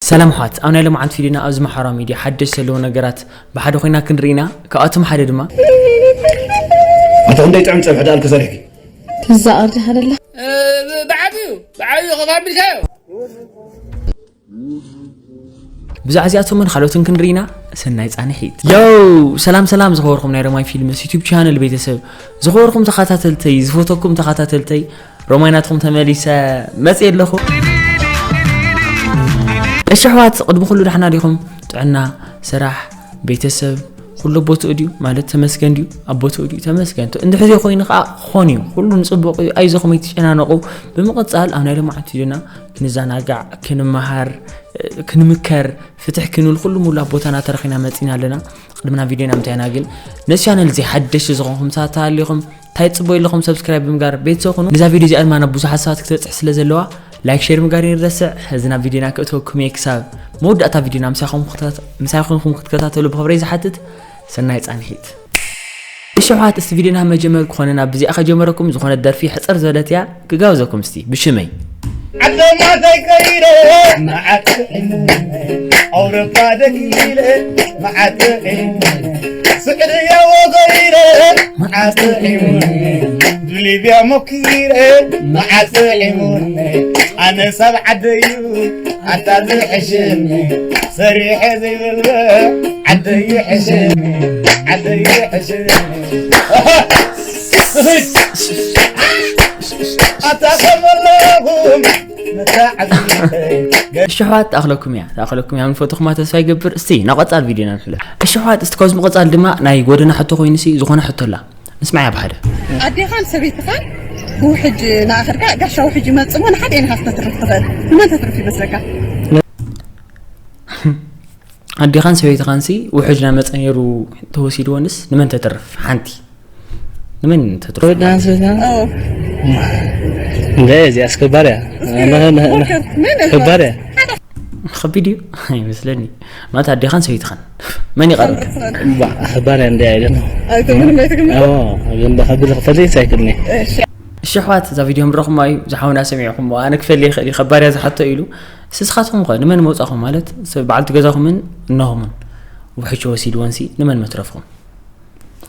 ሰላም ኣሕዋት፣ ኣብ ናይ ሎማዓንቲ ቪድዮና ኣብዚ ማሕበራዊ ሚድያ ሓደሽ ዘለዉ ነገራት ብሓደ ኮይና ክንርኢ ኢና። ካብኣቶም ሓደ ድማ ኣቶ ክንደይ ጥዑም ጸብሒ ደኣ ኣልክ ሰሪሕኪ? ትዛቐር ዲኻ ደላ? ብዓብዩ ብዓብዩ ከፍ ኣቢልካዮ። ብዛዕባ እዚኣቶምን ካልኦትን ክንርኢ ኢና። ሰናይ ጻንሒት። ዮው! ሰላም ሰላም ዝኸበርኩም ናይ ሮማይ ፊልምስ ዩቱብ ቻነል ቤተሰብ፣ ዝኸበርኩም ተኸታተልተይ፣ ዝፈተኩም ተኸታተልተይ፣ ሮማይ ናትኩም ተመሊሰ መጽእ ኣለኹ። እሺ ኣሕዋት፣ ቅድሚ ኩሉ ዳሕና ዲኹም? ጥዕና፣ ስራሕ፣ ቤተሰብ፣ ኩሉ ኣብ ቦትኡ ድዩ? ማለት ተመስገን ድዩ? ኣብ ቦትኡ ድዩ? ተመስገን። እንድሕር ዘይኮይኑ ከዓ ክኾን እዩ። ኩሉ ንጽቡቕ እዩ። ኣይዞኹም ኣይትጨናነቑ። ብምቕጻል ኣብ ናይ ሎማዓንቲ ቪድዮና ክንዘናጋዕ፣ ክንመሃር፣ ክንምከር፣ ፍትሕ ክንብል ኩሉ ሙሉ ኣብ ቦታና ተረኺና መጺና ኣለና። ቅድሚ ናብ ቪድዮና ምንታይና ግን ነዚ ቻነል እዚ ሓደሽቲ ዝኾንኩም ሰባት ተሃሊኹም እንታይ ትጽበዩ ኣለኹም? ሰብስክራይብ ብምጋር ቤተሰብ ኩኑ። ነዛ ቪድዮ እዚኣ ድማ ናብ ብዙሓት ሰባት ክትበጽሕ ስለ ዘለዋ ላይክ ሼር ምግባር ይረስዕ። ሕዚ ናብ ቪድዮና ክእተወኩም እየ ክሳብ መወዳእታ ቪድዮና ምሳይ ኮንኩም ክትከታተ- ምሳይ ኮንኩም ክትከታተሉ ብኽብረይ ዝሓትት። ሰናይ ጻንሒት። እሺ ኣሕዋት፣ እስቲ ቪድዮና መጀመር ክኾነና ብዚኣ ከጀመረኩም ዝኾነት ደርፊ ሕጽር ዝበለት እያ። ክጋብዘኩም እስቲ ብሽመይ። ዓለማተይ ከይደ መዓት ጥዒሙኒ ኣውሮፓ ደኪለ መዓት ጥዒሙኒ ስዕድያዎ ከይደ መዓት ጥዒሙኒ ብሊብያ ሞኪረ መዓት ጥዒሙኒ ኣነ ሳብ ዓደዩ ኣታ ዝሕሽኒ ሰሪሐ ዘይብልበ ዓደይ ይሕሽኒ ዓደይ ይሕሽኒ ኣታ ከመለኹም መታዓቢተይ እሺ ኣሕዋት፣ ትኣኽለኩም እያ፣ ትኣኽለኩም እያ። ምንፈትኹማ ተስፋ ይገብር። እስቲ ናብ ቀጻል ቪድዮና ንሕለፍ። እሺ ኣሕዋት፣ እስቲ ካብዚ ምቕጻል ድማ ናይ ጎደና ሕቶ ኮይኑሲ ዝኾነ ሕቶ ኣላ። ንስማዕያ ብሓደ። ኣዴኻን ሰበይትኻን ብውሕጅ ንኣኸድካ ጋሻ ውሕጅ ይመጽእ እሞ ንሓደ ኢኻ ክተትርፍ ትኽእል። ንመን ተትርፍ ይመስለካ? ኣዴኻን ሰበይትኻንሲ ውሕጅ ናመጸ ነይሩ ተወሲድወንስ ንመን ተትርፍ? ሓንቲ ንመን ተትርፍ? ወዳን ስታ ኦ፣ እንደ እዚ ኣስከባሪያ መን ከባሪያ ከቢድ እዩ ኣይመስለኒ። ማለት ኣዴኻን ሰበይትኻን መን ይቐርብ? ባዕላ ከባሪያ እንደ ኣይደለ ኣይተ ምንም ኣይትግምት። ግን ብኸቢድ ክፈልጥ ኣይክእልኒ። እሺ ኣሕዋት፣ እዛ ቪድዮ ምረኹማ እዩ ዝሓውና ሰሚዕኹም። ኣነ ክፈልየ ይኽእል እዩ ከባርያ ዝሓቶ ኢሉ። ስስኻትኩም ኸ ንመን መውጻኹም? ማለት ሰብ በዓልቲ ገዛኹምን እነኹምን ውሕጅ ወሲድወንሲ ንመን መትረፍኩም?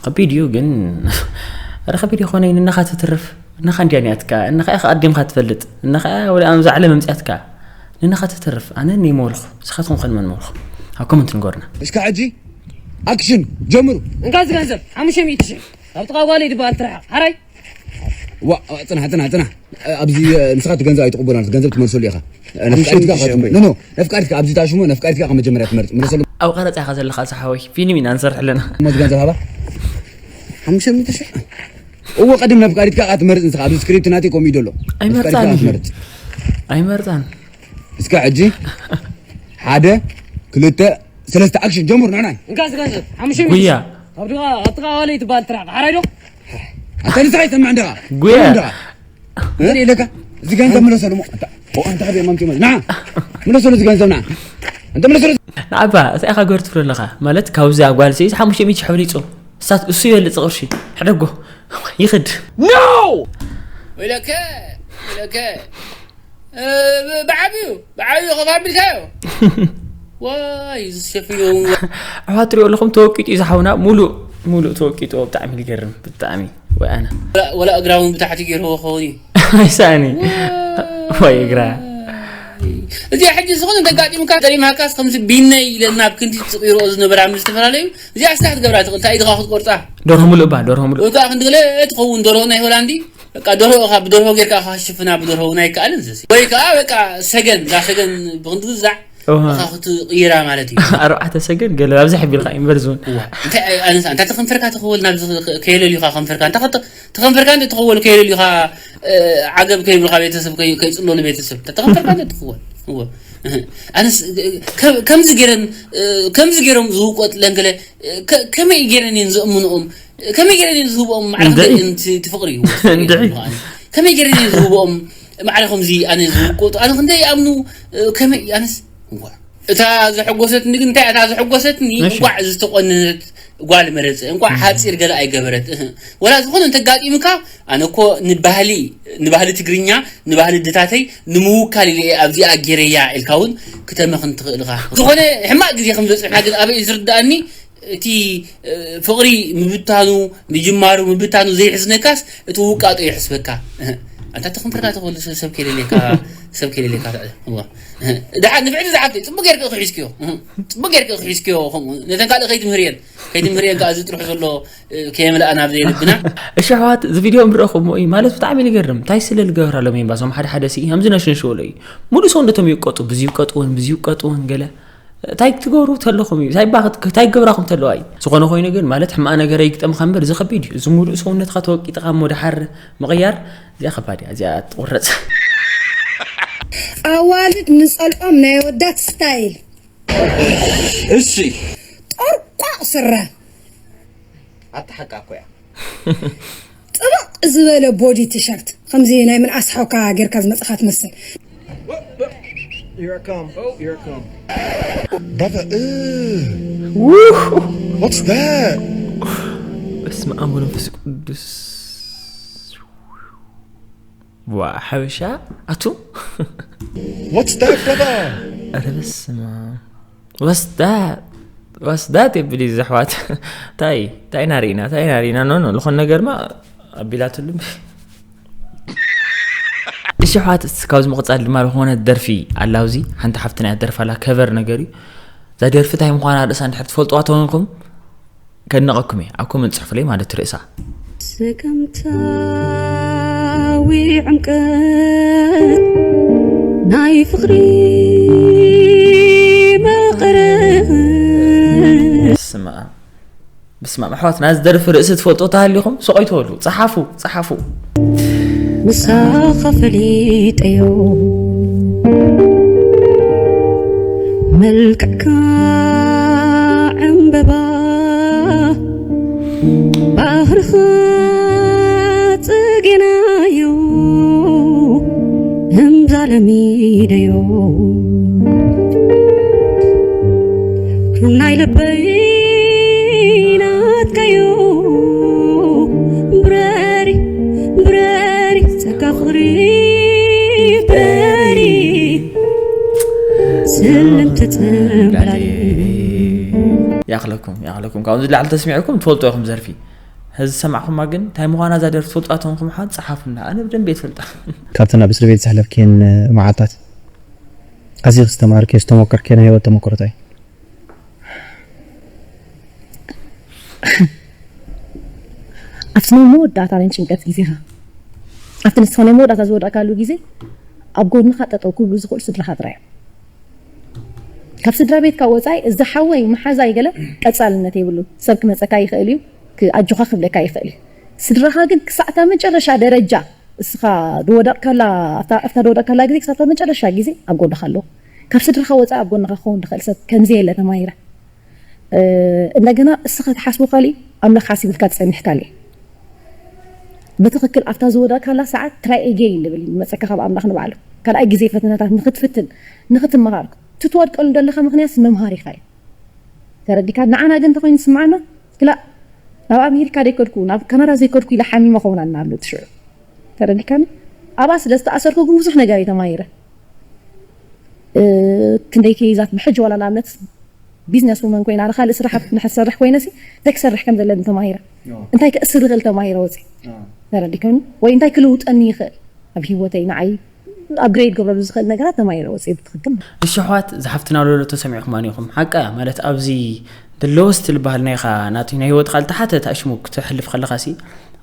ከቢድ እዩ ግን ኧረ ከቢድ ይኾነ እዩ። ንነኻ ትትርፍ እነኻ እንዲያ ኒያትካ እነኻ ኢኻ ኣዲምካ ትፈልጥ እነኻ ወደ ኣምዛ ዓለም ኣምፅያትካ ንነኻ ትትርፍ ኣነ እኒ መወልኹ ንስኻትኩም ከ ንመን መወልኹ? ኣብ ኮመንት ንገሩና። እስከ ሕጂ ኣክሽን ጀምሩ። እንካ እዚ ገንዘብ ሓሙሽተ ሚእቲ ሽሕ ኣብ ጥቓ ጓለይ ድበሃል ትርሓቕ ሓራይ ዋ ጽናሕ ጽናሕ ጽናሕ ኣብዚ ንስኻ እቲ ገንዘብ ኣይትቕበሎን ገንዘብ ትመልሰሉ ኢኻ። ነፍቃድካ ኖ ኖ ነፍቃድካ ኣብዚ ታሽሞ ነፍቃድካ ኢኻ መጀመርያ ትመርጽ ምለሰሉ። ኣብ ቀረጻ ኢኻ ዘለኻ ዝሓወይ ፊልም ኢና ንሰርሕ ኣለና። ሞት ገንዘብ ሃባ ሓሙሽተ ሚእቲ ሽሕ እዎ ቀድም ነፍቃዲትካ ኢኻ ትመርጽ ንስኻ ኣብዚ ስክሪፕት ናተይ ከምኡ እዩ ዘሎ። ኣይመርጻን እዩ። ኣይመርጻን። እስከ ሕጂ ሓደ ክልተ ሰለስተ ኣክሽን ጀምሩ ንዕናይ። እንካ እዚ ገንዘብ ሓሙሽተ ሚእቲ ጉያ። ኣብ ድኻ ኣብ ጥቓ ዋለይ ትበሃል ትራሕ ሓራይ ዶ? ኣታ ንስኻ ይሰምዕ እንደኻ ጉያ። እንደኻ እንታይ ኢለካ እዚ ገንዘብ ምለሰሉ ሞ ኣታ ኦ ኣንተ ከደ ማምቲ ና ምለሰሉ እዚ ገንዘብ ና እንተ ምለሰሉ ንዓባ እንታይ ኢኻ ገር ትብሎ ኣለኻ? ማለት ካብዚ ኣጓል ሲ ሓሙሽተ ሚእቲ ሽሕ ብሊጹ እሳት እሱ ይበልጽ ቅርሺ ሕደጎ ይኽድ። ወይለከ ወይለከ ብዓብዩ ብዓብዩ ከፍ ኣቢልካዮ ዋይ ዝሸፍዮ ኣሕዋት ትሪኦ ኣለኹም ተወቂጡ እዩ ዝሓውና ሙሉእ ሙሉእ ተወቂጡ ብጣዕሚ ዝገርም ብጣዕሚ ወይ ኣነ ወላ እግራ እውን ብታሕቲ ገይርዎ ክኸውን እዩ ኣይሳኒ ወይ እግራ እዚኣ ሕጂ ዝኾነ ተጋጢምካ ገሪምካስ ከምዚ ቢነይ ኢለን ናብ ክንዲ ጽቕ ይርኦ ዝነበራ ምስ ዝተፈላለዩ እዚኣ ስራሕ ትገብራ ትኽእል እንታይ ኢድኻ ክትቆርጻ ደርሆ ሙሉእ እባ ደርሆ ሙሉእ ወይ ከዓ ክንዲ ገለ ትኸውን ደርሆ ናይ ሆላንዲ በቃ ደርሆ ኢኻ ብደርሆ ጌርካ ኢኻ ክትሽፍና ብደርሆ እውን ኣይከኣልን ዘሲ ወይ ከዓ በቃ ሰገን እዛ ሰገን ብክንዲ ግዛዕ ኦሃ። ኢኻ ክትቕይራ ማለት እዩ ኣርባዕተ ሰገን ገለ ኣብዛ ሕቢልካ እዩ እምበር ዝውን እንታይ ኣነሳ እንታይ ተኸንፈርካ ትኽወል ናብ ከየለልዩኻ ከንፈርካ እንታይ ተኸንፈርካ እንደ ትኽወል ከየለልዩኻ ዓገብ ከይብልካ ቤተሰብ ከይፅሎ ንቤተሰብ ተኸንፈርካ እንደ ትኽወል እወ ኣነስ ከምዚ ገይረን ከምዚ ገይሮም ዝውቆጥ ለንገለ ከመይ ገይረን እየን ዘእምንኦም ከመይ ገይረን እየን ዝህብኦም ማዕረ ትፍቕሪ እዩ ከመይ ገይረን እየን ዝህብኦም ማዕረ ከምዚ ኣነ ዝውቆጡ ኣነ ክንደይ ይኣምኑ ከመይ ኣነስ እታ ዘሐጎሰትኒ ግን እንታይ እታ ዘሐጎሰትኒ እንቋዕ ዝተቆነነት ጓል መረጸ እንኳዕ ሓጺር ገለ ኣይገበረት። እህ። ወላ ዝኾነ እንተጋጢሙካ ኣነ እኮ ንባህሊ ንባህሊ ትግርኛ ንባህሊ ድታተይ ንምውካል ኢለ እየ ኣብዚኣ ገይረያ ኢልካ እውን ክተመኽን ትኽእል ኢኻ። ዝኾነ ሕማቕ ግዜ ከም ዝበፅሕና ግን ኣበይ እዩ ዝርድኣኒ? እቲ እ፣ ፍቕሪ ምብታኑ ምጅማሩ ምብታኑ ዘይሕዝነካስ እቲ ውቃጦ ይሕስበካ። እህ። ኣንታ ተኽንፍርካ ተኽእሉ ሰብ ከይደልየካ ሰብ ከይደልየካ ተዕለ። እዋ። እህ። ደሓን ንፍዕቲ ዝሓፍተይ ጽቡቅ ጌርክ ኢኺ ሒዝክዮ። እህ። ጽቡቅ ጌርክ ኢኺ ሒዝክዮ። ከምኡ ነተን ካልእ ከይትምህርየን ከይትምህርየን ከኣ እዚ ጥርሑ ዘሎ እ፣ ከየምልኣና ኣብ ዘይልብና። እሺ ኣሕዋት፣ እዚ ቪድዮ ምርኣኹሞ እዩ ማለት ብጣዕሚ ልገርም። እንታይ ስለ ልገብራሎም እዩ ባዞም ሓደ ሓደ ሲ ከምዚ ነሽንሽወሎ እዩ። ሙሉእ ሰውነቶም ይውቀጡ፣ ብዚ ይውቀጥዎን ብዚ ይውቀጥዎን ገለ እንታይ ክትገብሩ ተለኹም እዩ እንታይ ባኽ እንታይ ገብራኹም ተለዋ እዩ ዝኾነ ኮይኑ ግን ማለት ሕማቕ ነገር ይግጠምካ እምበር እዚ ከቢድ እዩ እዚ ሙሉእ ሰውነትካ ተወቂጥካ እሞ ደሓር ምቕያር እዚኣ ከባድ እያ እዚኣ ትቑረፅ። ኣዋልድ ንጸልኦም ናይ ኣወዳት ስታይል እሺ ጦርቋቕ ስረ ኣታ ሓቃ እኮ እያ ጥብቕ ዝበለ ቦዲ ቲሸርት ከምዚ ናይ ምንኣስ ሓውካ ጌርካ ዝመጽኻ ትመስል Here I come. Here I come. Brother, ugh. What's that? በስመ ኣብ ወመንፈስ ቅዱስ ዋ ሓበሻ ኣቱ What's that, brother? ኧረ በስመ ኣብ ወስዳት ወስዳት የብል እዩ ዘሕዋት እንታይ እንታይ ኢና ርኢና እንታይ ኢና ርኢና ኖ ኖ ዝኾነ ነገርማ ኣቢላትሉ እሺ ኣሕዋት እስቲ ካብዚ ምቕፃል ድማ ዝኾነ ደርፊ ኣላ ኣብዚ ሓንቲ ሓፍትና እያ ደርፋ ኣላ ከቨር ነገር እዩ እዛ ደርፊ እንታይ ምዃና ርእሳ እንድሕር ትፈልጥዋ ተኾንኩም ከድንቐኩም እየ ኣብ ኮመንት ፅሕፉለይ ማለት ርእሳ ስክምታዊ ዕምቀት ናይ ፍቕሪ መቐረት ስማ ብስማ ኣሕዋትና እዚ ደርፊ ርእሲ ትፈልጦ ተሃሊኹም ስቕ ኣይትበሉ ፀሓፉ ፀሓፉ ምሳኻ ፈሊጠዮ መልክዕካ ዕምበባ ባህርኻ ጽጌናዮ እምዛ ለሚደዮ ናይ ልበይ ናትካዮ ብረሪ ብረሪ ጸጋ ፍቕሪ ብረሪ ስልምቲ ጽምብላሊ ያኽለኩም ያኽለኩም ካብዚ ላዕሊ ተስሚዕኩም ትፈልጡ ኢኹም ዘርፊ ህዚ ዝሰማዕኹማ ግን እንታይ ምዃና እዛ ደርፊ ትፈልጡ ኣተንኩም ሓን ጸሓፉና ኣነ ብደንብ እየ ትፈልጣ ካብተን ኣብ እስር ቤት ዘሕለፍክየን መዓልታት ኣዚኺ ዝተማሃርክዮ ዝተሞከርክዮ ናይ ህይወት ተሞክሮታይ ኣብቲ ናይ መወዳእታ ናይ ጭንቀት ግዜኻ ኣብቲ ንስኻ ናይ መወዳእታ ዝወደቕካሉ ግዜ ኣብ ጎንኻ ጠጠው ክብሉ ዝኽእሉ ስድራኻ ጥራይ እዮም ካብ ስድራ ቤትካ ወፃኢ እዚ ሓወይ መሓዛይ ገለ ቀፃልነት የብሉን ሰብ ክመፀካ ይኽእል እዩ ኣጆኻ ክብለካ ይኽእል እዩ ስድራኻ ግን ክሳዕ እታ መጨረሻ ደረጃ እስኻ ዝወደቕካላ ኣብታ ዝወደቕካላ ግዜ ክሳብ መጨረሻ ግዜ ኣብ ጎንኻ ኣለዉ ካብ ስድራኻ ወፃኢ ኣብ ጎንኻ ክኸውን ዝኽእል ሰብ ከምዚ የለ ተማሂረ እንደገና እስኻ ትሓስቦ ካሊእ ኣምላኽ ሓሲብልካ ትፀንሕ ካሊእ ብትኽክል ኣብታ ዝወደቕካላ ሰዓት try again ዝብል እዩ ዝመፀካ ካብ ኣምላኽ ንባዕሉ ካልኣይ ግዜ ፈተናታት ንክትፍትን ንክትመሃር ትትወድቀሉ ዘለኻ ምክንያት መምሃሪኻ እዩ ተረዲካ ንዓና ግን እንተኮይኑ ዝስምዓና ክላእ ናብ ኣሜሪካ ዘይከድኩ ናብ ካናዳ ዘይከድኩ ኢለ ሓሚመ ከውን ኣናብለት ሽዑ ተረዲካኒ ኣብኣ ስለ ዝተኣሰርኩ ግን ብዙሕ ነገር እዩ ተማሂረ ክንደይ ኬዛት ብሕጂ ዋላ ንኣብነት ቢዝነስ ውመን ኮይና ካልእ ስራሕ ንሕሰርሕ ኮይነ እንታይ ክሰርሕ ከም ዘለኒ ተማሂረ እንታይ ክእስር ይኽእል ተማሂረ ወፅእ ተረዲካኒ ወይ እንታይ ክልውጠኒ ይኽእል ኣብ ሂወተይ ንዓይ ኣፕግሬድ ገብረሉ ዝኽእል ነገራት ተማሂረ ወፅእ ብትኽክል እሺ ኣሕዋት ዝሓፍትና ወለዶ ተሰሚዕኩም ኣኒኹም ሓቃ ማለት ኣብዚ ደለወስቲ ልበሃል ናይኻ ናቲ ናይ ህይወትካ ልተሓተ ታሽሙ ክትሕልፍ ከለኻ ሲ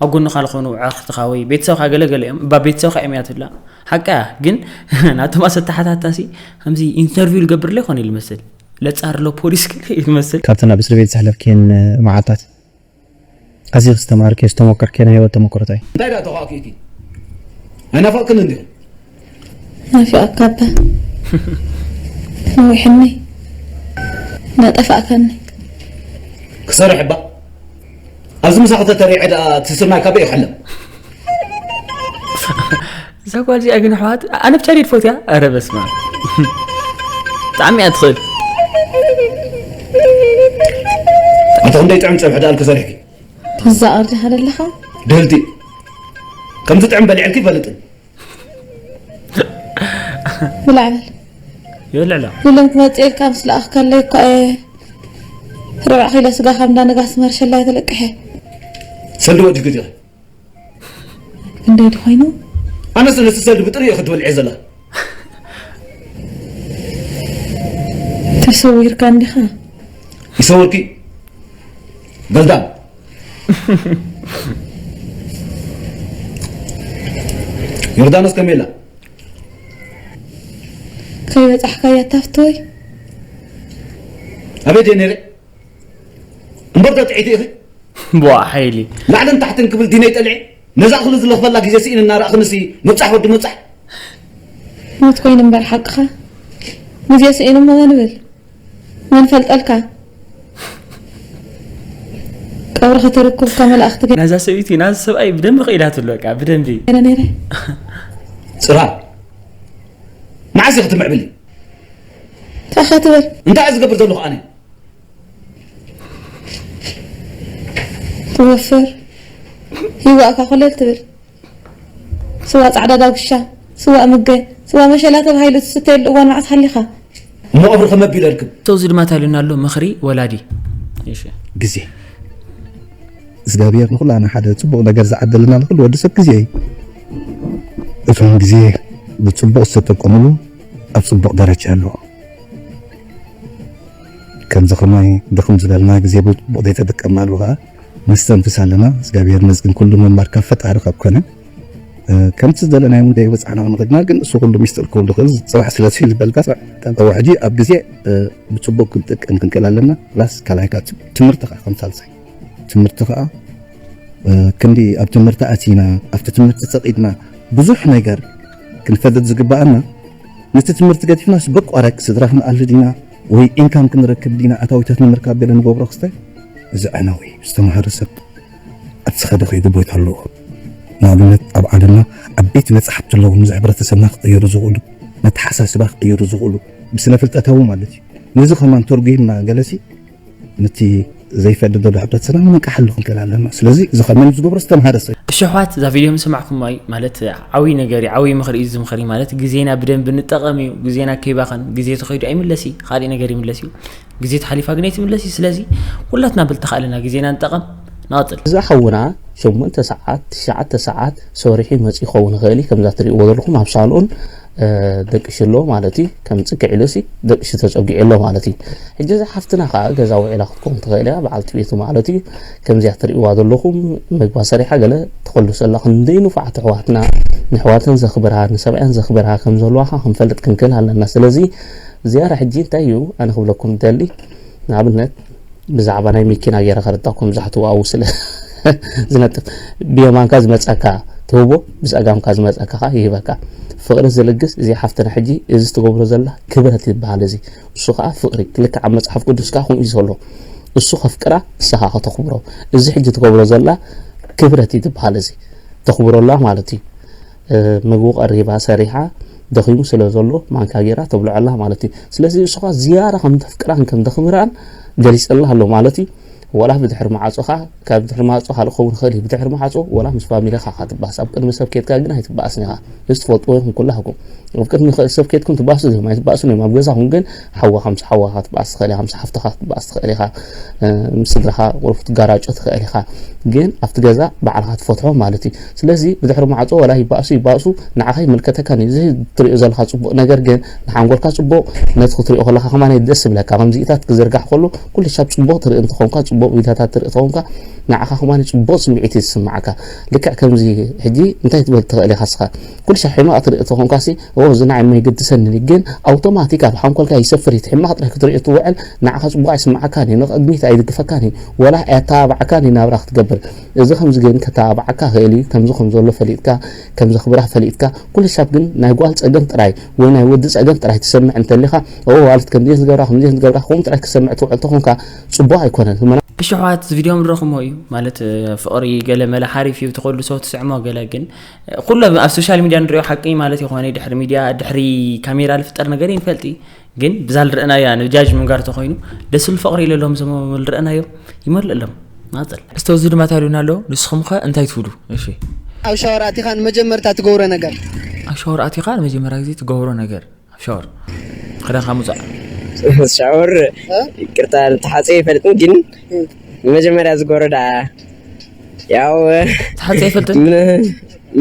ኣብ ጎንኻ ዝኾኑ ኣዕርኽትኻ ወይ ቤተሰብካ ገለገለ እዮም እባ ቤተሰብካ እዮም እያ ትብላ ሓቃ ግን ናቶም ኣሰተሓታታ ሲ ከምዚ ኢንተርቪው ልገብርለ ይኾን እዩ ልመስል ለፃር ኣሎ ፖሊስ ገለ እዩ ልመስል ካብተን ኣብ እስር ቤት ዘሕለፍክየን መዓልታት ኣዚኺ ዝተማሃርክዮ ዝተሞከርክዮ ናይ ህይወት ተሞክሮታይ እንታይ ደኣ ተኳእኪእኪ ኣይናፈቕክን እንዲኹም ናፊቐካ እባ ነዊሕኒ እናጠፋእካኒ ክሰርሕ እባ ኣብዚ ምሳኺ ተተሪዐ ደኣ እቲ ስርናይ ካበይ ይሕለም እዛ ጓል እዚኣ ግን ኣሕዋት ኣነ ብቻ ድየ ትፈትያ ኣረ በስመ ኣብ ብጣዕሚ እያ ትኽእል ኣቲ ክንደይ ጥዕም ጸብሒ ደኣልኪ ሰሪሕኪ? ተዛቐርዲኻ ደለኻ? ድህልቲ። ከምዚ ጥዕም በሊዐልኪ ይፈልጥን። ብላዕበል። ይብልዕ ኣሎ። ኢሎም ክመጽእ ኢልካ ምስ ለኣኽካለይ እኳ እየ ርብዕ ኪሎ ስጋ ካብ እንዳ ነጋሲ መርሸላይ ተለቅሐ። ሰልዲ ወዲኺ ዲኺ? ክንደይ ድኾይኑ? ኣነስ ነቲ ሰልዲ ብጥሪኡ ክትበልዒ ዘላ። ተሰዊርካ እንዲኻ? ይሰውርኪ? ገልዳም። ዮርዳኖስ ከመይ ኢላ? ከይበጻሕካያ ታፍተወይ? ኣበይ ድየ ነይረ? እምበር ዶ ጥዒቲ ኢኺ? ብዋ ሓይሊ። ላዕልን ታሕትን ክብል ዲነይ ጠልዒ? ነዛ እኽሊ ዝለኽፈላ ግዜ ስኢን እናረኣኽንሲ ምብጻሕ ወዲ ምብጻሕ? ሞት ኮይኑ እምበር ሓቅኻ። ግዜ ስኢኑ እሞ መን ብል? መን ፈልጠልካ? ቀብሪ ክትርክብ ከመላእኽቲ ገ- ናዛ ሰበይቲ፣ ናዚ ሰብኣይ ብደንቢ ክኢላትሉ፣ በቃ፣ ብደንቢ። ገለ ነይረ። ጽራ። መዓስ ኢኺ ትምዕብሊ? እንታይ ኢኻ ትብል? እንታይ እየ ዝገብር ዘለኹ ኣነ? ትወፍር። ይዋእካ ኮለል ትብል። ስዋ ጻዕዳ ዳጉሻ፣ ስዋ ምገ፣ ስዋ መሸላ ተባሂሉ ትስተየሉ እዋን መዓስ ሓሊኻ? እሞ ቀብሪ ከመ ኣቢለ እርክብ? ሰው እዚ ድማ ታሉና ኣሎ፣ ምኽሪ ወላዲ። እሺ። ግዜ። እግዚኣብሔር ንኹላና ሓደ ጽቡቕ ነገር ዝዓደለና ንኹሉ ወዲ ሰብ ግዜ እዩ። እቶም ግዜ ብጽቡቕ ዝተጠቀምሉ ኣብ ጽቡቕ ደረጃ ኣለዎ። ከምዚ ከማይ ድኽም ዝበልና ግዜ ብጽቡቕ ዘይተጠቀምናሉ ኸኣ ነስተንፍስ ኣለና። እግዚኣብሔር ይመስገን፣ ኩሉ ምንባር ካብ ፈጣሪ ካብ ኮነ፣ እ፣ ከምቲ ዝደለናዮ እውን ዘይበጻሕና ክንኸድና፣ ግን እሱ ኩሉ ሚስጥር ክህሉ ይኽእል። ጽባሕ ስለ ዝበልካ፣ ጽባሕ ሕጂ ኣብ ግዜ፣ እ፣ ብጽቡቕ ክንጥቀም ክንክእል ኣለና። ፕላስ ካልኣይ ከኣ ትምህርቲ ከኣ ከም ሳልሳይ። ትምህርቲ ከኣ፣ እ፣ ክንዲ ኣብ ትምህርቲ ኣቲና፣ ኣብቲ ትምህርቲ ተጸቒጥና፣ ብዙሕ ነገር ክንፈልጥ ዝግበኣና፣ ነቲ ትምህርቲ ገዲፍናስ በቋራጭ ስድራ ክንኣሊ ዲና? ወይ ኢንካም ክንረክብ ዲና? ኣታዊታት ንምርካብ ገለ ንገብሮ ክስታይ? እዚ ዕነዊ ዝተማህረ ሰብ ኣብቲ ዝኸደ ከይዱ ቦታ ኣለዎ። ንኣብነት ኣብ ዓለምና ዓበይቲ መጻሕፍቲ ኣለዉ፣ ነዚ ሕብረተሰብና ክቕይሩ ዝኽእሉ፣ ነተሓሳስባ ክቕይሩ ዝኽእሉ፣ ብስነ ፍልጠታዊ ማለት እዩ። ነዚ ከማን ተርጒምና ገለሲ ነቲ ዘይፈልጥ ዘሎ ሕብረተሰብና ምንቃሓሉ ክንክእል ኣለና። ስለዚ እዚ ካብ መን ዝገብሮ ዝተምሃረ ሰብ። እሺ ኣሕዋት፣ እዛ ቪድዮ ምስ ሰማዕኩማ እዩ፣ ማለት ዓብዪ ነገር እዩ፣ ዓብዪ ምኽሪ እዩ። እዚ ምኽሪ ማለት ግዜና ብደንቢ ንጠቐም እዩ። ግዜና ከይባኸን፣ ግዜ ተኸይዱ ኣይምለስ እዩ፣ ካሊእ ነገር ይምለስ እዩ። ግዜ ተሓሊፋ ግን ኣይትምለስ እዩ። ስለዚ ኩላትና ብልተኻእለና ግዜና ንጠቐም። ንቐጽል። እዛ ሓውና ሸሞንተ ሰዓት፣ ትሽዓተ ሰዓት ሰሪሑ ይመጽእ ይኸውን ይኽእል እዩ። ከምዛ ትርእይዎ ዘለኹም ኣብ ሳሎን፣ እ፣ ደቂሱ ኣሎ ማለት እዩ። ከም ጽግዕ ኢሉሲ ደቂሱ ተጸጊዑ ኣሎ ማለት እዩ። ሕጂ እዛ ሓፍትና ከኣ ገዛ ውዒላ ክትከውን ትኽእል እያ። በዓልቲ ቤቱ ማለት እዩ። ከምዚኣ ትርእይዋ ዘለኹም ምግባ ሰሪሓ ገለ ትኸልሶ ኣላ። ክንደይ ንፉዓት ኣሕዋትና፣ ንኣሕዋተን ዘኽብራ፣ ንሰብኣያን ዘኽብራ ከም ዘለዋ ከኣ ክንፈልጥ ክንክእል ኣለና። ስለዚ ዝያዳ ሕጂ እንታይ እዩ ኣነ ክብለኩም ዝደሊ፣ ንኣብነት ብዛዕባ ናይ መኪና ገይረ ከረዳኩም፣ ብዛሕትኡ ኣብኡ ስለ ዝነጥፍ፣ ብየማንካ ዝመጸካ ትህቦ፣ ብጸጋምካ ዝመጸካ ከኣ ይህበካ። ፍቕሪ ዝልግስ እዚ ሓፍትና ሕጂ እዚ ትገብሮ ዘላ ክብረት ይበሃል። እዚ እሱ ከኣ ፍቕሪ፣ ልክዕ ኣብ መጽሓፍ ቅዱስ ከኣ ከምኡ እዩ ዘሎ። እሱ ከፍቅራ፣ ንሳ ከኣ ከተኽብሮ። እዚ ሕጂ ትገብሮ ዘላ ክብረት እዩ ዝበሃል። እዚ ተኽብሮ ኣላ ማለት እዩ። እ፣ ምግቡ ቀሪባ ሰሪሓ፣ ደኺሙ ስለ ዘሎ ማንካ ገይራ ተብልዖ ኣላ ማለት እዩ። ስለዚ እሱ ከኣ ዝያዳ ከም ተፍቅራን ከም ተኽብራን ገሊጸላ ኣሎ ማለት እዩ። ወላ ብድሕሪ ማዕጾ ከኣ፣ ካብ ድሕሪ ማዕጾ ካልእ ክኸውን ይኽእል እዩ። ብድሕሪ ማዕጾ ወላ ምስ ፋሚሊኻ ኢኻ ትባኣስ። ኣብ ቅድሚ ሰብ ኬድካ ግን ኣይትባኣስን ኢኻ። እዚ ትፈልጥዎ ኢኹም ኩላህኩም። ኣብ ቅድሚ ኸ-፣ ሰብ ኬድኩም ትባኣሱ ዲኹም? ኣይትባኣሱን እዮም። ኣብ ገዛኹም ግን ሓውኻ ምስ ሓውኻ ክትባኣስ ትኽእል ኢኻ፣ ምስ ሓፍትኻ ክትባኣስ ትኽእል ኢኻ፣ እ፣ ምስ ስድራኻ ቁሩብ ክትጋራጮ ትኽእል ኢኻ። ግን ኣብቲ ገዛ ባዕልኻ ትፈትሖ ማለት እዩ። ስለዚ ብድሕሪ ማዕጾ ወላ ይባኣሱ ይባኣሱ ንዓኻ ይምልከተካን እዩ። እዚ ትሪኦ ዘለኻ ጽቡቕ ነገር ግን ንሓንጎልካ ጽቡቕ፣ ነቲ ክትሪኦ ከለኻ ከማን ደስ ይብለካ። ከምዚ ኢታት ክዝርጋሕ ከሎ ኩሉ ሻብ ጽቡቕ ትርኢ እንተኾንካ፣ ጽቡቕ ቪድዮታት ትርኢ እንተኾንካ፣ ንዓኻ ከማን ጽቡቕ ስምዒት እዩ ዝስምዓካ። ልክዕ ከምዚ ሕጂ እንታይ ክትብል ትኽእል ኢኻ ንስኻ? ኩሉ ሻብ ሕማቕ ትርኢ እንተኾንካሲ፣ ኦ፣ እዚ ንዓይ የግድሰኒ፣ ግን ኣውቶማቲክ ኣብ ሓንኮልካ ይሰፍር እዩ። እቲ ሕማቕ ጥራይ ክትሪኦ ትውዕል፣ ንዓኻ ጽቡቕ ኣይስምዓካን እዩ፣ ንቕድሚት ኣይድግፈካን እዩ፣ ወላ ኣየተባብዓካን እዩ ናብራ ክትገብር። እዚ ከምዚ ግን ከተባብዓካ ይኽእል እዩ። ከምዚ ከም ዘሎ ፈሊጥካ፣ ከም ዘኽብራ ፈሊጥካ፣ ኩሉ ሻብ ግን ናይ ጓል ጸገም ጥራይ ወይ ናይ ወዲ ጸገም ጥራይ ትሰምዕ እንተሊኻ፣ ኦ፣ ዋልት ከምዚ ዝገብራ፣ ከምዚ ዝገብራ፣ ከምኡ ጥራይ ክሰምዕ ትውዕል ተኾንካ፣ ጽቡቕ ኣይኮነን። እሺ ኣሕዋት፣ እዚ ቪድዮ ንረኽሞ እዩ ማለት፣ ፍቕሪ ገለ መለ ሓሪፍ እዩ፣ ተኸሉ ሰው ትስዕሞ ገለ። ግን ኩሎም ኣብ ሶሻል ሚድያ ንሪኦ ሓቂ ማለት ይኾነ ድሕሪ ሚድያ፣ ድሕሪ ካሜራ ልፍጠር ነገር ይንፈልጢ። ግን ብዛ ልረእናያ ንጃጅ ምንጋር ተኾይኑ ደስ ሉ ፍቕሪ ኢለሎም ዝሞ ልረእናዮ ይመልእ ሎም ማፀል። እስተ እዚ ድማ ታሉና ኣሎ። ንስኹም ኸ እንታይ ትብሉ? እሺ፣ ኣብ ሻወር ኣቲኻ ንመጀመርታ ትገብሮ ነገር? ኣብ ሻወር ኣቲኻ ንመጀመርያ ግዜ ትገብሮ ነገር? ኣብ ሻወር ክዳንካ ምውፃእ። ሻወር፣ እ? ይቅርታ፣ ተሓፅየ ይፈልጥን፣ ግን እ። ንመጀመርያ ዝገብሮ ደኣ ያው ተሓፅየ ይፈልጥን? ምን-፣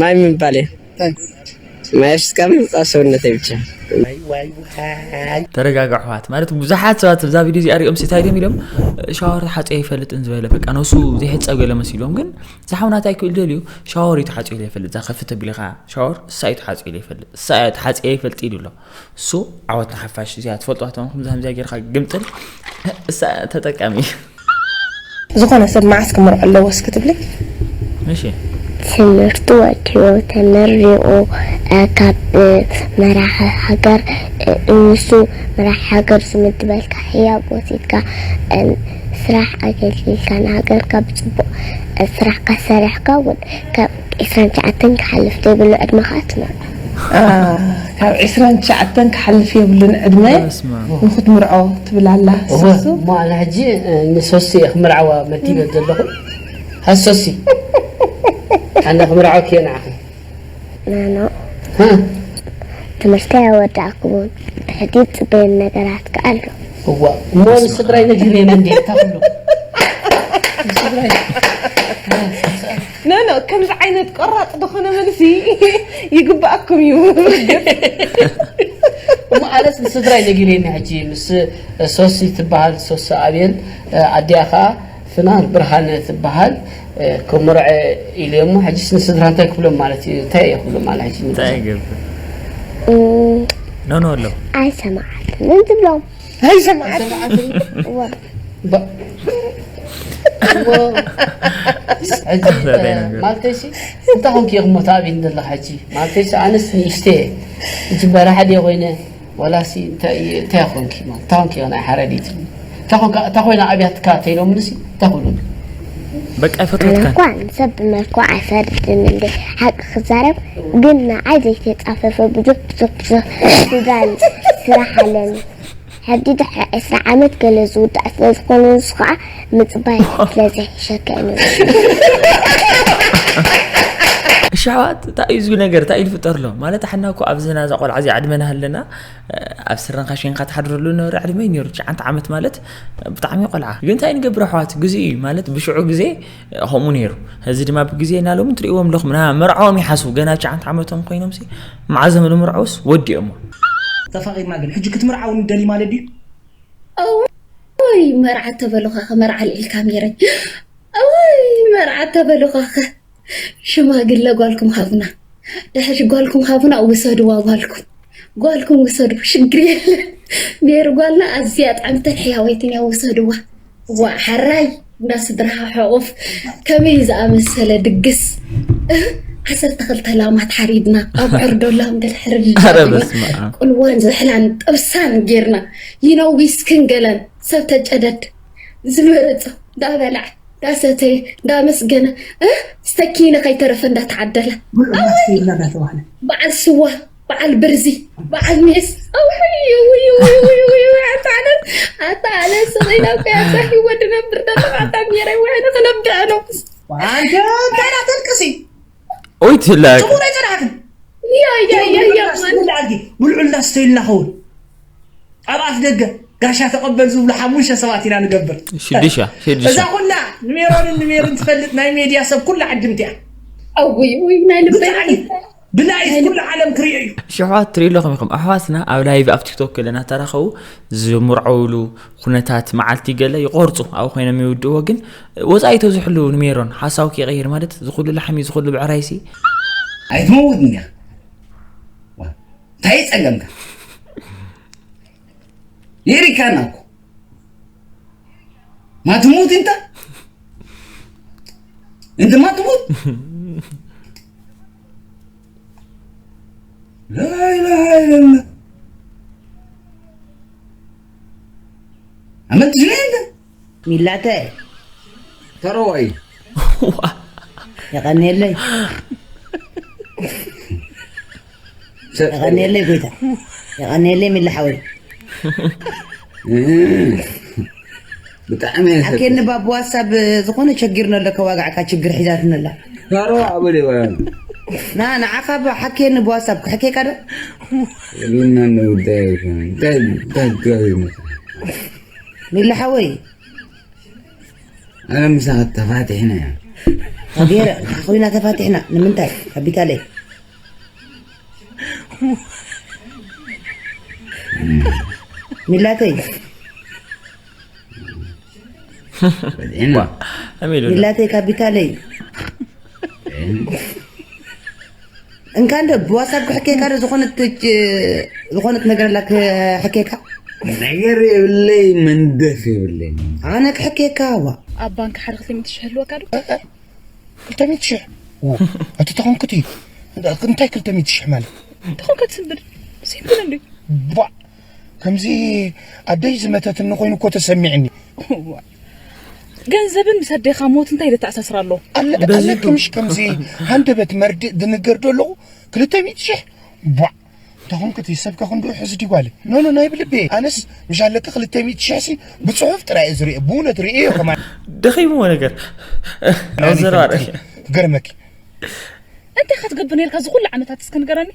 ማይ ምባል እየ። ታይ? ማይ ኣፍሲስካ ምውፃእ ሰውነተይ ብቻ። ተረጋጋ ኣሕዋት። ማለት ብዙሓት ሰባት እዛ ቪድዮ እዚኣ ሪኦም እንታይ ድዮም ኢሎም፣ ሻወር ተሓፅየ ይፈልጥን ዝበለ፣ በቃ ነሱ ዘይሕፀብ ገለ መሲሎም። ግን ዝሓውና እንታይ ክብል ደልዩ፣ ሻወር እዩ ተሓፅዩ ዘይፈልጥ። እዛ ከፍት ተቢልካ ሻወር እሳ እዩ ተሓፅዩ ዘይፈልጥ፣ እሳ ተሓፅየ ይፈልጥ ኢሉ ኣሎ። እሱ ዓወት ንሓፋሽ። እዚኣ ትፈልጧ ተንኩም ዛምዚያ ጌርካ ግምጥል፣ እሳ ተጠቃሚ። ዝኾነ ሰብ መዓስ ክምርዖ ኣለዎ እስኪ ትብሊ? እሺ። ትምህርቱ ወዲኡ ተመሪቑ፣ እ፣ ካብ፣ እ፣ መራሒ ሃገር፣ እ፣ ንሱ መራሒ ሃገር ዝምድበልካ ህያብ ወሲድካ፣ እ፣ ስራሕ ኣገልጊልካ ንሃገርካ ብፅቡቕ፣ እ፣ ስራሕ ካሰርሕካ እውን ካብ ዒስራን ትሽዓተን ክሓልፍ ዘይብሉ ዕድመ ከዓ ትመርዖ። አ፣ ካብ ዒስራን ትሽዓተን ክሓልፍ የብሉን ዕድመ በስመ ኣብ። ንኽትምርዖ ትብል ኣላ እወ፣ ሱሱ። እሞ ኣነ ሕጂ፣ እ፣ ንሶሲ እየ ክምርዓዋ መዲበ ዘለኹ። ሃሶሲ። ኣነ ክምርዓወኪ እየ ንዓኺ። ናኖ። ሃ? ትምህርቲ ኣይወዳእኩን። ብሕቲ ዝፅበየኒ ነገራት ከኣ ኣሎ። እዋ፣ እሞ ንስድራይ ነጊረዮም እንዴ፣ እታ ኩሉ። ንስድራይ። ኖ፣ ኖ፣ ከምዚ ዓይነት ቆራጥ ዝኾነ መልሲ ይግባኣኩም እዩ። እሞ ኣነስ ንስድራይ ነጊረኒ ሕጂ ምስ ሶሲ ትበሃል፣ ሶሲ ኣብየል፣ ኣዲኣ ኸኣ ፍናን ብርሃነ ትበሃል፣ ክምርዐ ኢለ እሞ፣ ሕጂስ ንስድራ እንታይ ክብሎም ማለት እዩ? እንታይ እየ ክብሎም ማለት ሕጂ? እንታይ ይገብር? እም፣ ኖ፣ ኖ ኣሎ። ኣይሰማዓትን እንትብሎም። ኣይሰማዓትን። ኣይሰማዓትን? እወ። ባ-፣ እወ። ሕጂ፣ እንታይ ነገር? ማለተይሲ፣ እንታይ ኮንኪ እየ ክሞ ተኣብይኒ ዘለኻ ሕጂ? ማለተይሲ፣ ኣነስ ንእሽተይ እየ። ሕጂ በራሒ ድየ ኮይነ? ወላሲ እንታይ፣ እንታይ ኮንኪ ማለት? እንታይ ኮንኪ ናይ ሓረዲት? እንታይ ኮንካ፣ እንታይ ኮይና ኣብያትካ ተይሎምንሲ? እንታይ ክብሉኒ? በቃ ኣነ ኣይፈትወትካን። እኳ ንሰብ ብመልክዑ ኣይፈርድን እንዴ፣ ሓቂ ክዛረብ ግን ንዓይ ዘይተጻፈፈ ብዙሕ፣ ብዙሕ፣ ብዙሕ ስድራ ስራሕ ኣለኒ። ሕጂ ድሕሪ ዕስራ ዓመት ገለ ዝውዳእ ስለ ዝኾነ ንሱ ኸዓ ምጽባይ ስለ ዘሕሸካ እዩ። እሺ ኣሕዋት፣ እንታይ እዩ እዚ ነገር? እንታይ እዩ ዝፍጠር ኣሎ? ማለት ኣሕና እኮ ኣብዚ ናዛ ቆልዓ እዚ ዕድመና ሃለና፣ ኣብ ስረን ካሽንካ ትሓድረሉ ነበረ ዕድመ እዩ ነይሩ። ትሽዓተ ዓመት ማለት ብጣዕሚ ቆልዓ። ግን እንታይ ንገብር ኣሕዋት? ግዜ እዩ ማለት ብሽዑ ግዜ ከምኡ ነይሩ። እዚ ድማ ብግዜ እና ሎሚ ትርእይዎም ኣለኹም። ና መርዓዎም ይሓስቡ። ገና ትሽዓተ ዓመቶም ኮይኖምሲ መዓዘም ንምርዓውስ ወዲኦሞ። ተፋቒርና ግን ሕጂ ክትምርዓው ንደሊ ማለት ድዩ? እዋይ መርዓ ተበሉኻኸ መርዓ ልዒልካ ሜረይ። እዋይ መርዓ ተበሉኻኸ ሽማግለ ጓልኩም ሃቡና። ድሕሪ ጓልኩም ሃቡና ውሰድዋ ጓልኩም። ጓልኩም ውሰዱ ሽግር የለን። ሜሪ ጓልና ኣዝያ ጥዕምትን ሕያወይትን እያ ውሰድዋ። ዋ ሓራይ እንዳ ስድራኻ ሕቑፍ ከመይ ዝኣመሰለ ድግስ። ዓሰርተ ክልተ ላማት ሓሪድና ኣብ ዕርዶላም ገለ ሕርድ ኣረ ኣቢልና በስመ ኣብ። ቁልዋን ዝሕላን ጥብሳን ጌርና ይነው ዊስክን ገለን ሰብ ተጨደድ ዝመረጾ እንዳበልዐ እንዳሰተየ እንዳመስገነ እ ስተኪነ ከይተረፈ እንዳተዓደለ ኣወይ እንዳተባህለ በዓል ስዋ በዓል ብርዚ በዓል ሜስ ኣውይ ውይ ውይ ውይ ውይ ኣታ ኣነ ኣታ ኣነ ሰበይና እኮ እያ እዛ ህይወት ድነብር ደለኻ ኣታ ሜረይ ውዕነ ክነብዕ ነው። ኣንተ እንታይ ዳተልቅሲ? ኦይ ትላቅ። ጽቡቕ ኣይጸናሕክን። ያ ያ ያ ያ ማን ብልዑልና ስተይልና ኸውን ኣብ ኣፍ ደገ ጋሻ ተቐበል ዝብሉ ሓሙሽተ ሰባት ኢና ንገብር። ሽዱሻ ሽዱሻ እዛ ኩላ ንሜሮንን ንሜርን ትፈልጥ ናይ ሜድያ ሰብ ኩላ ዓድምቲ እያ። ኣውይ ውይ ናይ ልበይ ብጣዕሚ ብላይፍ ኩሉ ዓለም ክሪኦ እዩ። ሽሕዋት ትርኢ ኣለኹም ኢኹም ኣሕዋትና ኣብ ላይቭ ኣብ ቲክቶክ ገለ እናተራኸቡ ዝምርዐውሉ ኩነታት መዓልቲ ገለ ይቆርፁ ኣብኡ ኮይኖም ይውድእዎ። ግን ወፃኢ ተዝሕሉ ንሜሮን ሓሳቡ ከይቀይር ማለት ዝኹሉ ላሕሚ ዝኹሉ ብዕራይሲ ኣይትመውት እንዲያ። ዋ፣ እንታይ ጸገምካ? የሪካና እኮ ማትሙት እንተ እንተ ማትሙት لا إله إلا الله. عملت جنان ده. ሚላተ ተረዋይ የቐንየለይ። የቐንየለይ ጎይታ። የቐንየለይ ሚላ ሓወይ። ብጣዕሚ እየ ሓኬኒ ባብ ዋትሳብ ዝኾነ ቸጊር ነሎ ከዋጋዕካ ችግር ሒዛትኒ ኣላ። ተረዋ ኣበል ይባላል። ና ንዓኻ ሓኬኒ ብዋትሳብ ክሕኬካ ዶ? ልና ጉዳይ እንታይ እንታይ ጉዳይ ይመስል ሚላ ሓወይ። ኣነ ምሳኻ ተፋቲሕና እያ ገይረ ኮይና ተፋቲሕና ንምንታይ? ካፒታለይ ሚላተይ ፈቲሕና ኣሜሉ ሚላተይ ካፒታለይ እንካ እንደ ብዋትሳፕ ክሕኬካ ዶ ዝኾነት እጅ- ዝኾነት ነገር ላ ክሕኬካ ነገር የብለይ መንደፍ የብለይ ኣነ ክሕኬካ ዋ ኣብ ባንክ ሓደ ክልተ ሚእቲ ሽሕ ህልወካ ዶ? ክልተ ሚእቲ ሽሕ እቲ ተኾንኩት እዩ እንታይ ክልተ ሚእቲ ሽሕ ማለት ተኾንከ ትስንብድ ሲምብል እንዲ ቧ ከምዚ ኣደይ ዝመተትኒ ኮይኑ እኮ ተሰሚዕኒ ገንዘብን ምስ ኣዴኻ ሞት እንታይ ዘተኣሳስር ኣሎ ኣለክምሽ ከምዚ ሃንደበት መርድእ ድንገር ደለኹ ክልተ ሚእቲ ሽሕ ቧ ተኾንኩት ሰብካ ክንዱ ሕዚ ዲጓለ ኖኖ ናይ ብልቤ ኣነስ ምሽ ኣለካ ክልተ ሚእቲ ሽሕ ሲ ብፅሑፍ ጥራይ እየ ዝሪኦ ብእውነት ርእዮ ከማ ደኺምዎ ነገር ዘረባ ገርመኪ እንታይ ኢኻ ትገብር ነርካ እዚ ኩሉ ዓመታት እስከ ንገረኒ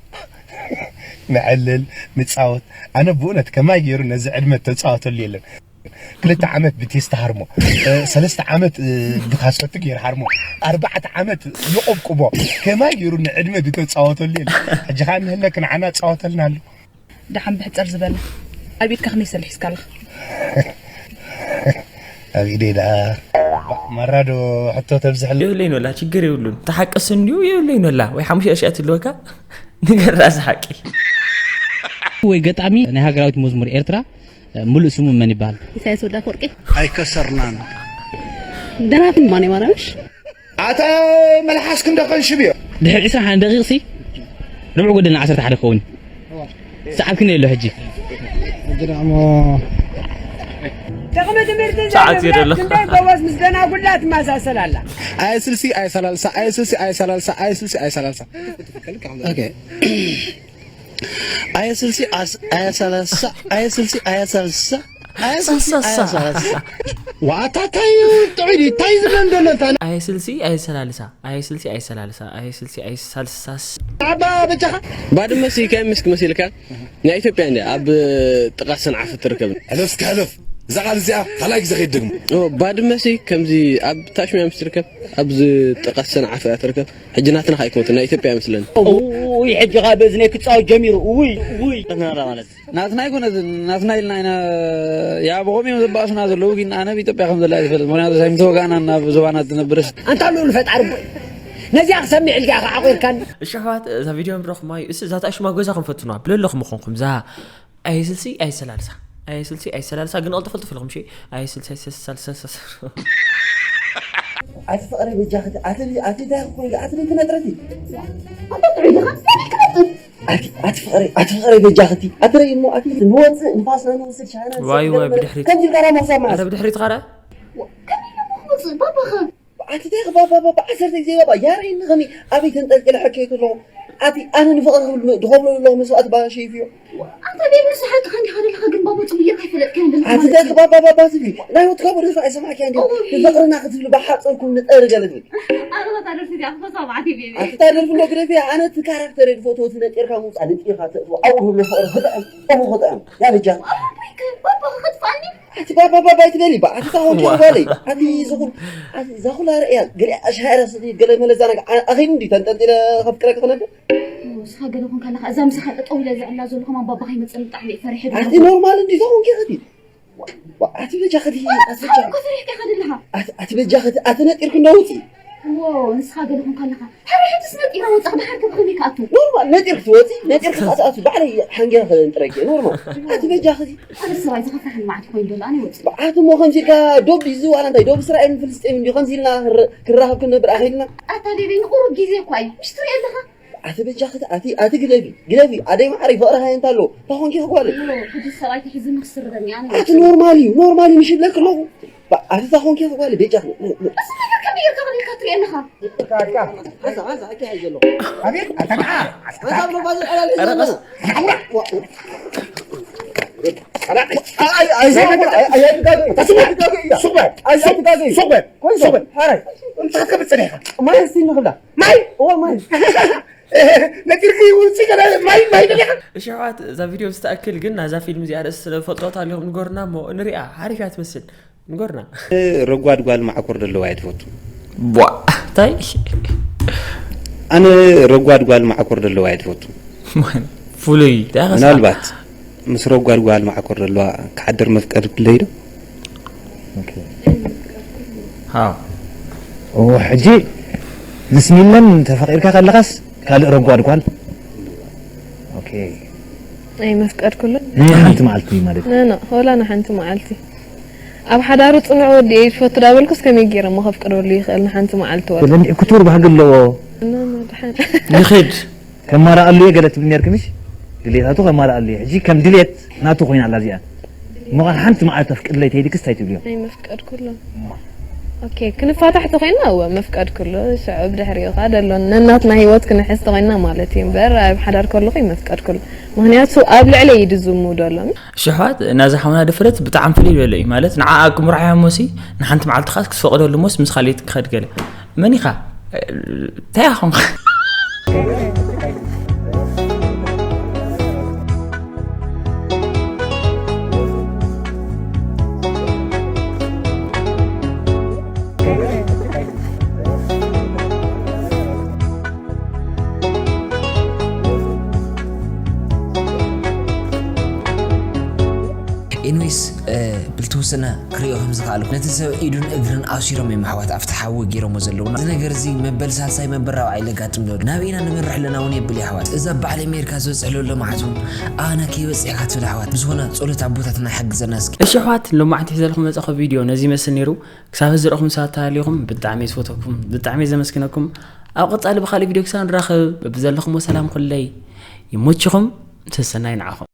ንዕልል ንፃወት ኣነ ብእውነት ከማይ ገይሩ ነዚ ዕድመ ተፃወተሉ የለን ክልተ ዓመት ብቴስታ ሃርሞ ሰለስተ ዓመት ብካሰቱ ገይር ሃርሞ ኣርባዕተ ዓመት ይቆብቁቦ ከማይ ገይሩ ንዕድመ ተፃወተሉ የለን ሕጂ ከዓ ንህለክ ንዓና ፃወተልና ኣሎ ደሓን ብሕፅር ዝበለ ኣብ ኢድካ ከመይ ሰልሒስካ ኣለኻ ኣብ ኢደይ ደኣ ማራዶ ሕቶ ተብዝሕለ የብለይን ወላ ችግር የብሉን ተሓቀስ እንዲዩ የብለይን ወላ ወይ ሓሙሽተ ሽኣት ኣለወካ ንገር ራእሲ ሓቂ ወይ ገጣሚ ናይ ሃገራዊት መዝሙር ኤርትራ ሙሉእ ስሙ መን ይበሃል? ኢሳያስ ወደ ኣፈወርቂ ኣይከሰርናን ደራፊ ማን ማራምሽ ኣታ መልሓስ ክንደ ከንሽብ እዮ ድሕሪ ዕስራን ሓደን ደቂቕ ሲ ርብዕ ጎደና ዓሰርተ ሓደ ክኸውን እዩ። ሰዓት ክንደይ ኣሎ ሕጂ? ጥቕሚ ትምህርቲ ሰዓት ይደሎ። ክንደይ ጎበዝ ምስ ደናጉላ ትመሳሰል ኣላ። ኣየ ስልሲ ኣየ ሰላልሳ ኣየ ስልሲ ኣየ ሰላልሳ ኣየ ስልሲ ኣየ ሰላልሳ ኦኬ። ኣየ ስልሲ ኣስ- ኣየ ሰላልሳ ኣየ ስልሲ ኣየ ሰላልሳ ኣየ ስልሲ ኣየ ሰላልሳ ዋታ ታይ ጥዑይ ታይ ዝብለን ዘሎ እንታይ ኣየ ስልሲ ኣየ ሰላልሳ ኣየ ስልሲ ኣየ ሰላልሳ ኣየ ስልሲ ኣየ ሰላልሳ ኣባ በጃኻ ባድመ ሲ ከየምስክ መሲልካ ናይ ኢትዮጵያ እንዲ ኣብ ጥቓ ሰንዓፈ ትርከብ ሕለፍ እስከ ሕለፍ እዛ ቃል እዚኣ ካልኣይ ግዜ ከይትደግሞ ኦ፣ ባድመ ሲ ከምዚ ኣብ ታሽሚያ ምስ ትርከብ ኣብዚ ጥቓ ሰንዓፈ እያ ትርከብ ሕጂ ናትና ከይኮነት ናይ ኢትዮጵያ ይመስለኒ ውይ ሕጂ ኻ በዝነይ ክፃወት ጀሚሩ ውይ ውይ ናትና ማለት ናትና ይኮነ ናትና ኢልና ኢና ያ ብኸም እዮም ዘባእሱና ዘለዉ ግን ኣነ ብኢትዮጵያ ከም ዘላ ይፈልጥ ምክንያቱ ሳይ ምተወጋእና ናብ ዞባና ትነብርስ ኣንታ ልኡል ፈጣሪ ቦይ ነዚኣ ክሰሚዕ ኢልካ ከዓ ኮይርካኒ እሺ ኣሕዋት እዛ ቪድዮ ንረኽማ እዩ እስ እዛ ታሽማ ገዛ ክንፈትኗ ብለለኹም ምኾንኩም እዛ ኣይስልሲ ኣይሰላልሳ ኣይስልሲ ኣይሰላልሳ ግን ቀልጥፍ ቀልጥፍ ኢልኹም ሺ ኣይስልሲ ኣይሰላልሳ ኣቲ ፍቕረይ በጃኽቲ ኣቲ ኣቲ እንታይ ኮይኑ ኣቲ ትነጥረቲ ኣቲ ፍቕረይ ኣቲ ፍቕረይ በጃኽቲ ኣቲ ረይ እሞ ኣቲ ንወፅእ ንፋስና ንወስድ ሻና ዋይ ዋይ ብድሕሪት ከምዚ ጋራ መውሳብ ማለት ብድሕሪት ኻራ ከመይ ኢለ ክወፅእ ባባኸ ኣቲ እንታይ ባባ ባባ ዓሰርተ ግዜ ባባ ያረይኒ ከሚ ኣበይ ተንጠልጥለ ሕከይ ከለኹ ኣቲ ኣነ ንፍቕሪ ክብል ድኸብሎ ዘለኹ መስዋእቲ ባሻ ይፍዮ ኣንተ ቤት ንስሓቂ ከንዲ ከደልካ ግን ባቦ ጽብያ ከይፈለጥካ እንደ ኣቲ እንታይ ባባ ባባ ትብሊ ናይ ወትካ ብርዝፋ ኣይሰማዕኪ እንዲ ንፍቕርና ክትብሊ ብሓፀርኩም ንጠሪ ገለ ትብል ኣረታ ደርሲ ዲያ ክፈሳ ባዓቲ ቤቢ ኣቲ ታደርፍ እንዶ ግደፊ ኣነ እቲ ካራክተር ድፎቶ እቲ ነጢርካ ምውፃእ ነጢርካ ተእትዎ ኣብኡ ህሎ ፍቕሪ ክጥዕም ኣብኡ ክጥዕም ያ በጃ ባባ ከጥፋኒ ኣቲ ባባ ባባ ኣይትበሊ ባ ኣቲ ታሆን ጓለይ ኣቲ ዝኹል ኣቲ ዛኹላ ርእያ ገለ ኣሻሃራ ስዲ ገለ መለዛ ነገር ኣኺን እንዲ ተንጠልጢለ ከፍቅረክ ክነብር ንስኻ ገለ ኮንካ ኣለኻ እዛ ምሳኻ ጠጠው ኢለ ዘዕላ ዘለኹ ማን ባባ ከይመፀኒ ብጣዕሚ እየ ፈሪሐ ኣቲ ኖርማል እንዲ ታሆን ጌኸቲ ኣቲ በጃ ከቲ ኣቲ በጃ ከፈሪሕካ ኢኻ ዘለኻ ኣቲ በጃ ከቲ ኣቲ ነጢርክ እንዶ ውፂ ዎ ንስኻ ገለ ኮንካ ኣለኻ ሓደ ሕጂ ስነጢራ ወፃ ክዳሓር ከብኸሚ ከኣቱ ኖርማል ነጢርክ ትወፂ ነጢርክ ኣትኣቱ ባዕለይ ሓንጊያ ከንጥረኪ ኖርማል ኣቲ በጃ ከቲ ኣነ ሰብኣይ ዝኸፍራሕን መዓት ኮይኑ ዘሎ ኣነ ይወፅእ ኣቲ እሞ ከምዚ ኢልካ ዶብ ድዩ ዝዋላ እንታይ ዶብ እስራኤልን ፍልስጤምን ድዩ ከምዚ ኢልና ክራኸብ ክንነብር ኣኺልና ኣታ ደበይ ንቁሩብ ግዜ እኳ እዩ ምሽ ትሪኦ ኣለኻ ኣቲ በጃ ከቲ ኣቲ ኣቲ ግደፊ ግደፊ ኣደይ ማዕረይ ፍቕርኻ እንታይ ኣለዎ እንታይ ኮንኪ ክጓለ ሕጂ ሰብኣይ ተሒዙ ንክስርበኒ ኣነ ኣቲ ኖርማል እዩ ኖርማል እዩ ምሽ ይብለክ ኣለኹ ኣፍዛ ኮንኪ ጓል ቤጃ። እዚ ነገር ከመይ ጌርካ ከሊልካ ትርእየኒ ኢኻ? ኣዛ ኣዛ ኣኪ ሀይ ዘሎ። ኣቤት ኣታ ደኣ። ኣዛ ብሎ ባዚ ኣላ ለ። ኧረ ቀስ። ሱቅ በል። ሱቅ በል። ሱቅ በል። ሱቅ በል። እንታይ ክትብል ጸኒሕካ? ማይ እስቲ ንኽብላ። ማይ? እዋ ማይ። ነጢርኪ ውፅእ ገለ ማይ ማይ ደሊኻ? እሺ ኣሕዋት፣ እዛ ቪድዮ ምስ ትኣክል ግን ናዛ ፊልም እዚኣ ርእሲ ስለ ዝፈልጦ ታሊኹም ንገሩና እሞ ንሪኣ። ሓሪፍ እያ ትመስል። ንገሩና። ረጓድ ጓል ማዕኮር ደለዋ እየ ትፈቱ። ቧ እንታይ? ኣነ ረጓድ ጓል ማዕኮር ደለዋ እየ ትፈቱ። ፍሉይ እንታይ ኸ ምናልባት ምስ ረጓድ ጓል ማዕኮር ደለዋ ክሓድር መፍቀድ ክለይ ዶ? ሃው ኦ ሕጂ ምስ ሚለን ተፈቂርካ ከለኻስ ካልእ ረጓድ ጓል? ኦኬ ኣይመፍቀድኩሉን ናይ ሓንቲ መዓልቲ ማለት እዩ። ኖ ኖ ወላ ንሓንቲ መዓልቲ ኣብ ሓዳሩ ፅኑዕ ወዲ እየ ዝፈቱ ዳበልኩስ ከመይ ገይረ እሞ ከፍቅደሉ ይኽእል ንሓንቲ መዓልቲ ወላ ለሚዕ ክቱር ባህጊ ኣለዎ። ኖ ኖ ድሓን ይኽድ ከማራኣሉ እየ ገለ ትብል ነርክምሽ ድሌታቱ ከማራኣሉ እየ ሕጂ ከም ድሌት ናቱ ኮይና ኣላ እዚኣ እሞ ሓንቲ መዓልቲ ኣፍቅድለይ ተይልክስ እንታይ ትብልዮ? ኣይመፍቀድኩሉን ኦኬ ክንፋታሕ ተኮይና እወ መፍቀድኩሉ ሽዑ ብድሕሪኡ ከዓ ደሎ ነናትና ሂወት ክንሕዝ ተኮይና ማለት እዩ እምበር ኣብ ሓዳር ከለኹ ይመፍቀድኩሉ ምክንያቱ ኣብ ልዕለ እዩ ድዝሙ ደሎ ሽሕዋት ናዚ ሓውና ድፍረት ብጣዕሚ ፍልይ ዝበለ እዩ ማለት ንዓኣ ክምርሓያ ሞሲ ንሓንቲ መዓልቲ ኻስ ክትፈቕደሉ ሞስ ምስ ካልእ ክኸድ ገለ መን ኢኻ እንታይ ኣኾንካ ኢንዊስ ብልትውስና ክሪኦ ከም ዝኸኣልኩ ነቲ ሰብ ኢዱን እግርን ኣሲሮም እዮም ኣሕዋት ኣብቲ ሓዊ ገይሮሞ ዘለዉ እዚ ነገር እዚ መበል ሳልሳይ መበል ራብዓይ ለጋጥም ዘሎ ናብ ኢና ንምርሕ ኣለና እውን የብል ኣሕዋት እዛ በዓል ኣሜሪካ ዝበፅሕ ዘሎ መዓት እውን ኣነ ከይበፅሕ ኢኻ ትብል ኣሕዋት ብዝኾነ ፀሎት ኣቦታትና ይሓግዘና እስኪ እሺ ኣሕዋት ሎማዕንቲ ሒዘልኩም መፀኹ ቪድዮ ነዚ ይመስል ነይሩ ክሳብ ዝረኹም ሰባት ተሃሊኹም ብጣዕሚ ዝፈተኩም ብጣዕሚ ዘመስግነኩም ኣብ ቀፃሊ ብካሊእ ቪድዮ ክሳብ ንራኸብ በብዘለኹሞ ሰላም ኩለይ ይሞችኹም ሰሰናይ ንዓኹም